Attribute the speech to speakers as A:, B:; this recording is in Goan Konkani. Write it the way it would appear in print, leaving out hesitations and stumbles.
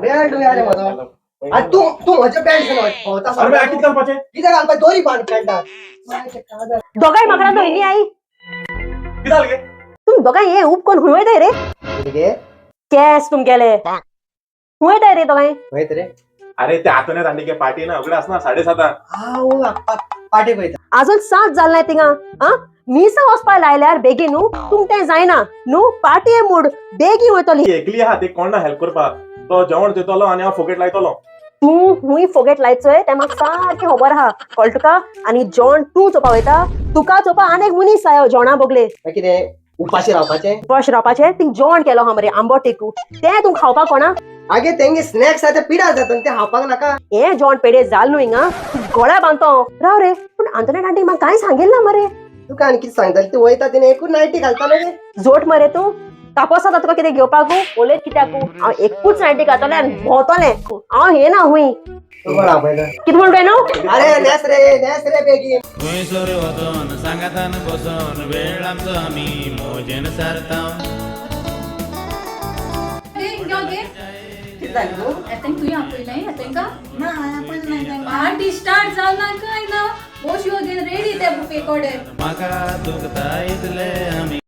A: बेल्ट रे म्हजो. आनी तूं तूं म्हजें पॅन्ट घेवन भोंवता.
B: अरे बे, कितें घालपाचें?
A: कितें घालपा? दोरी बांद पॅन्टाक.
C: दोगांय म्हाका धोयनी आई.
B: कितें जालें गे?
C: तुम दोगांय हे उपकोन हुंय वयताय रे?
A: कितें?
C: केस तुमगेले, हुंय वयताय रे दोगांय?
A: वयत रे.
B: अरे, ते आतोने तांणी पार्टी ना उगडे आसना 7:30.
A: हांव पार्टी वयता.
C: अजून 7 जाल नाय थिंगा. आ मिसा वचपा लायल्यार बेगीन न्हू, तुम तें जायना न्हू. पार्टी मूड, बेगीन वयतली.
B: ती एकली आहा, ते कोण ना हेल्प करपाक. तो जेवण दितलो आनी हांव फोकेट लायतलो.
C: तूं हुंय फोगेट लायचोय तें म्हाका सारकें खबर आहा, कळटा तुका? आनी जेवण तूं चोवपा वयता, तुका चोवपा आनी एक मनीस जायो जेवणा बगले.
A: कितें, उपाशी रावपाचें?
C: उपाश रावपाचें? थिंग जेवण केलो हा मरे आंबो टेकू, तें तूं खावपाक कोणा?
A: आगे, तेंगे स्नॅक्स आहा, ते पिडा जाता, ते खावपाक नाका.
C: हें जेवण पेडे जाल न्हू हिंगा, गोळ्या बांदतो राव रे. पूण आंतोनेट आंटी म्हाका कांय सांगेल ना मरे.
A: तुका आनी कितें सांगताली? ती वयता, तिणे एकूच नायटी घालता मरे.
C: जोट मरे तूं, तापोस जाता तुका कितें घेवपाकू? उलयत कित्याकू? हांव एकूच नायटी घातलें आनी भोंवतलें हांव. हे ना हुंय.
A: तूं कोण आपयता?
C: कितें म्हणटा न्हू?
A: अरे नेस रे, नेस रे बेगीन.
D: खंयसर वचोन सांगातान बसोन वेळ आमचो आमी मोजेन सारता.
E: कितें जालें गो?
F: तुवें आपयलें तांकां?
E: ना, आपयलें ना तांकां.
F: पार्टी स्टार्ट जाल ना, काय ना, बोश घेवन रेडी ते बुफे कडेन.
D: म्हाका दुखता इतले आमी.